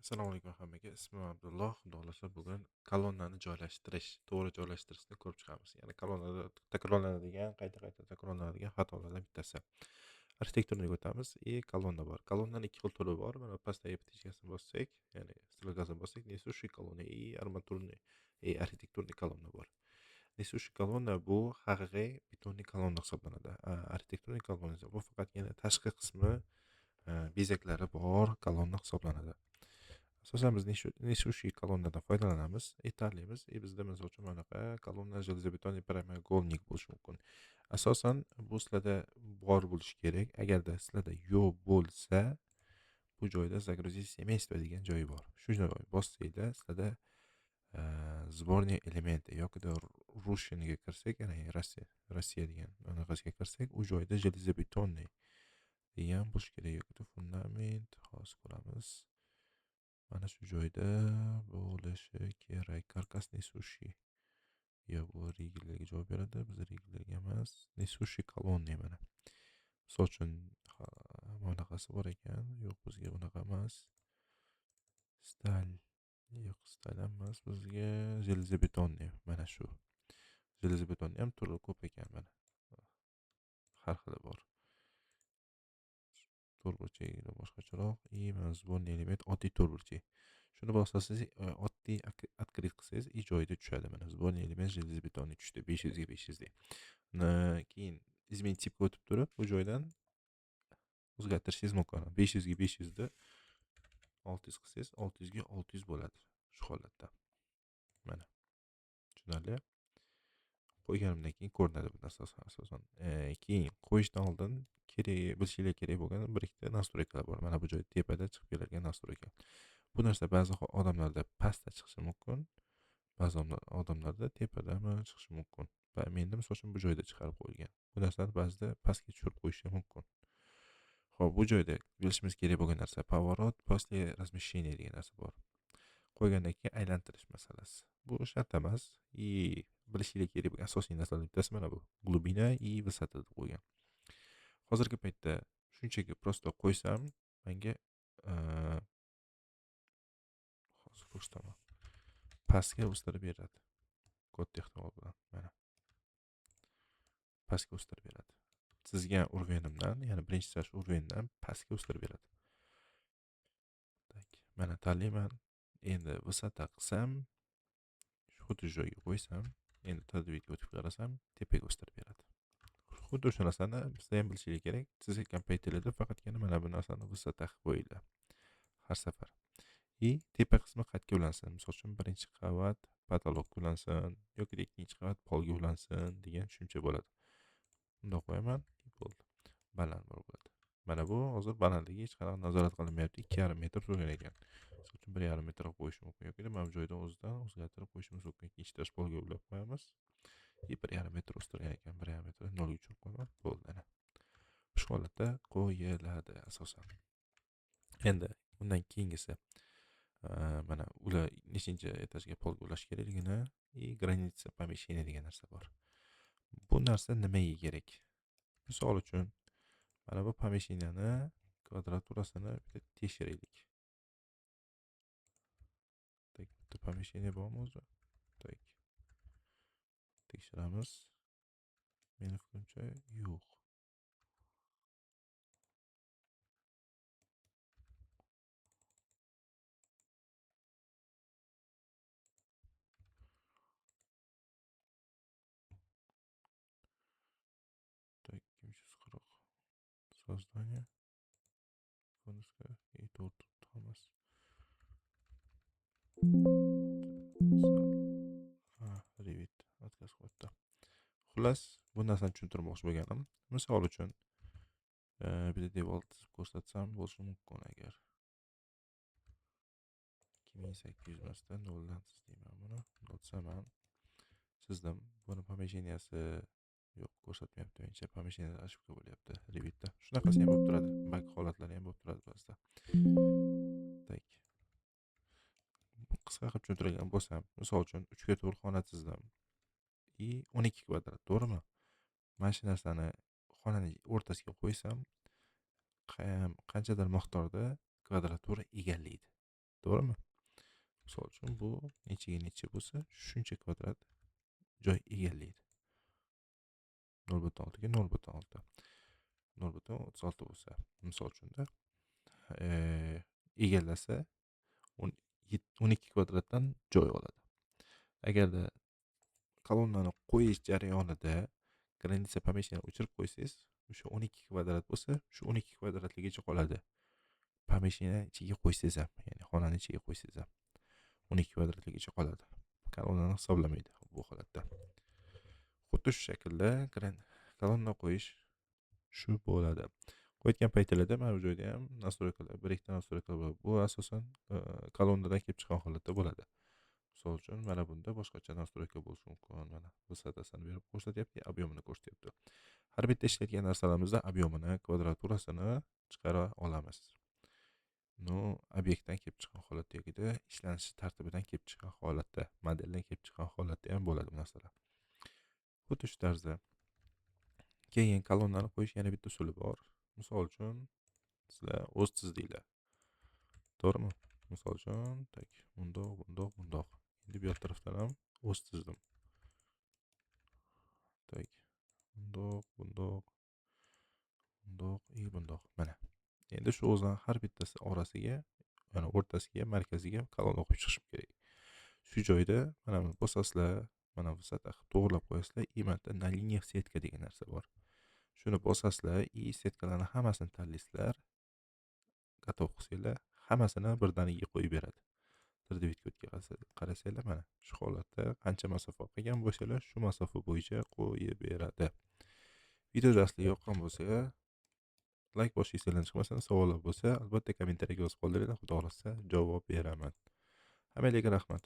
Assalomu alaykum hammaga. Ismim Abdulloh. Xudo xohlasa bugun kolonnani joylashtirish, to'g'ri joylashtirishni ko'rib chiqamiz. Ya'ni kolonnada takrorlanadigan, qayta-qayta takrorlanadigan xatolardan bittasi. Arxitekturniga o'tamiz. Kolonna bor. Kolonnani ikki xil turi bor. Mana pastdagi птичкасini bossak, ya'ni стрелкасini bossak, несущий kolonna и armaturniy, arxitekturniy kolonna bor. Несущий kolonna bu haqiqiy betonli kolonna hisoblanadi. Arxitekturniy kolonna bu faqatgina tashqi qismi bezaklari bor kolonna hisoblanadi. Asosan biz несущий kolonnadan foydalanamiz, tanlaymiz. Bizda misol uchun bunaqa kolonna железобетонный прямоугольник bo'lishi mumkin. Asosan bu sizlarda bor bo'lishi kerak. Agarda sizlarda yo'q bo'lsa, bu joyda загрузить семейство degan joyi bor. Shu joyga bossanglar, sizlarda сборные элементы yoki Russianga kirsak, ya'ni Rossiya degan anaqasiga kirsak, u joyda железобетонный degan bo'lishi kerak yoki fundament, hozir ko'ramiz. Mana shu joyda bo'lishi kerak. Karkas несущий. Yo, bu regellarga javob beradi, biz regellarga emas. Несущий kolonna mana. Misol uchun bunaqasi bor ekan. Yo'q, bizga bunaqa emas. Stal. Yo'q, stal emas, bizga железобетонный mana shu. Железобетонный ham turi ko'p ekan mana. Har xili bor. To'rtburchak boshqacharoq. Mana сборный element oddiy to'rtburchak. Shuni bosasiz, oddiy открыть qilsangiz, joyida tushadi. Mana сборный element железобетонный tushdi 500 ga 500 deb. Keyin изменить tipga o'tib turib, bu joydan o'zgartirishingiz mumkin. 500 ga 500 ni 600 qilsangiz, 600 ga 600 bo'ladi shu holatda. Mana. Tushunarli? Qo'yganimdan keyin ko'rinadi bu narsa asosan. Keyin qo'yishdan oldin kerak, bilishinglar kerak bo'lgan bir ikkita настройкалар bor. Mana bu joyda tepada chiqib keladigan настройка. Bu narsa ba'zi odamlarda pastda chiqishi mumkin, ba'zi odamlarda tepadami chiqishi mumkin. Va menda misol uchun bu joyda chiqarib qo'yilgan. Bu narsani ba'zida pastga tushirib qo'yishi mumkin. Xo'p, bu joyda bilishimiz kerak bo'lgan narsa поворот после размещения degan narsa bor. Qo'ygandan keyin aylantirish masalasi. Bu shart emas. Bilishinglar kerak bo'lgan asosiy narsalardan bittasi mana bu. Глубина и высота deb qo'ygan. Hozirgi paytda shunchaki просто qo'ysam, menga hozir ko'rsataman. Pastga o'stirib beradi. Katta ehtimol bilan mana. Pastga o'stirib beradi. Chizgan urvenimdan, ya'ni birinchi etaj urvendan pastga o'stirib beradi. Tak, mana tanlayman. Endi высота qilsam, xuddi shu joyga qo'ysam, endi tadbirga o'tib qarasam, tepaga o'stirib beradi. Xuddi o'sha narsani sizlar ham bilishinglar kerak. Chizayotgan paytingizda faqatgina mana bu narsani высота qilib qo'yinglar har safar. Tepa qismi qayerga ulansin? Misol uchun birinchi qavat потолокka ulansin yoki ikkinchi qavat polga ulansin degan tushuncha bo'ladi. Bundoq qo'yaman, bo'ldi. Baland bo'ladi. Mana bu hozir balandligi hech qanaqa nazorat qilinmayapti. 2,5 metr turgan ekan. Misol uchun 1,5 metr qilib qo'yish mumkin yoki mana bu joydan o'zidan o'zgartirib qo'yishimiz mumkin. Ikkinchi etaj polga ulab qo'yamiz. 1,5 metr o'stirgan ekan, 1,5 metr nolga tushirib qo'yaman. Bo'ldi, ana. Shu holatda qo'yiladi asosan. Endi undan keyingisi mana ular nechinchi etajga polga ulash kerakligini граница помещения degan narsa bor. Bu narsa nimaga kerak? Misol uchun mana bu помещениeni kvadraturasini bitta tekshiraylik. Tak, bitta помещение bormi o'zi? Tak. Tekshiramiz. Meni fikrimcha yo'q. Так, 340. Создание. Конуска и to'rt hammasi. Revit отказ qo'yibdi. Xullas, bu narsani tushuntirmoqchi bo'lganim. Misol uchun, bitta devor chizib ko'rsatsam bo'lishi mumkin agar. 2800 emasda noldan chizdiyman buni. Nolsam ham chizdim. Buni помещенияsi yo'q, ko'rsatmayapti menimcha. Помещение ошибка bo'lyapti Revitda. Shunaqasi ham bo'lib turadi. Bug holatlari ham bo'lib turadi ba'zida. Tak. Qisqa qilib tushuntirgan bo'lsam, misol uchun 3 ga 4 xona chizdim. 12 kvadrat, to'g'rimi? Mana shu narsani xonaning o'rtasiga qo'ysam, qanchadir miqdorda kvadratura egallaydi. To'g'ri. To'g'rimi? Misol uchun bu nechaga necha bo'lsa, shuncha kvadrat joy egallaydi. 0.6 ga 0.6. 0.36 bo'lsa, misol uchun-da, egallasa 12 kvadratdan joy oladi. Agarda kolonnani qo'yish jarayonida граница помещения o'chirib qo'ysangiz, o'sha 12 kvadrat bo'lsa, shu 12 kvadratligicha qoladi. Помещение ichiga qo'ysangiz ham, ya'ni xonani ichiga qo'ysangiz ham 12 kvadratligicha qoladi. Kolonnani hisoblamaydi bu holatda. Xuddi shu shaklda kolonna qo'yish shu bo'ladi. Qo'yayotgan paytinglarda mana bu joyda ham настройка lar, bir ikkita настройка lar bo'ladi. Bu asosan kolonnadan kelib chiqqan holatda bo'ladi. Misol uchun mana bunda boshqacha настройка bo'lishi mumkin. Mana высота sini berib ko'rsatyapti, объем ini ko'rsatyapti. Har bitta ishlatgan narsalarimizda объем ini, kvadraturasini chiqara olamiz. Ну, obyektdan kelib chiqqan holatda yokida ishlanishi tartibidan kelib chiqqan holatda, modeldan kelib chiqqan holatda ham bo'ladi bu narsalar. Xuddi shu tarzda. Keyin kolonnani qo'yish yana bitta usuli bor. Misol uchun sizlar o'z chizdinglar. To'g'rimi? Misol uchun, так, bundoq, bundoq, bundoq. Endi bu yoq tarafdan ham o'z chizdim. Так, bundoq, bundoq, bundoq и bundoq. Mana. Endi shu o'zini har bittasi orasiga, ya'ni o'rtasiga, markaziga kolonna qo'yib chiqishim kerak. Shu joyda mana buni bosasizlar, mana высота qilib to'g'rilab qo'yasizlar и mana yerda "На линиях сетка" degan narsa bor. Shuni bosasizlar и сетка larni hammasini tanlaysizlar. Готов qilsanglar, hammasini birdaniga qo'yib beradi. 3D вид ga qarasanglar, mana shu holatda qancha masofa qilgan bo'lsanglar, shu masofa bo'yicha qo'yib beradi. Video darslik yoqqan bo'lsa, layk bosish esinglardan chiqmasin. Savollar bo'lsa, albatta kommentariyaga yozib qoldiringlar. Xudo xohlasa, javob beraman. Hammalarga rahmat.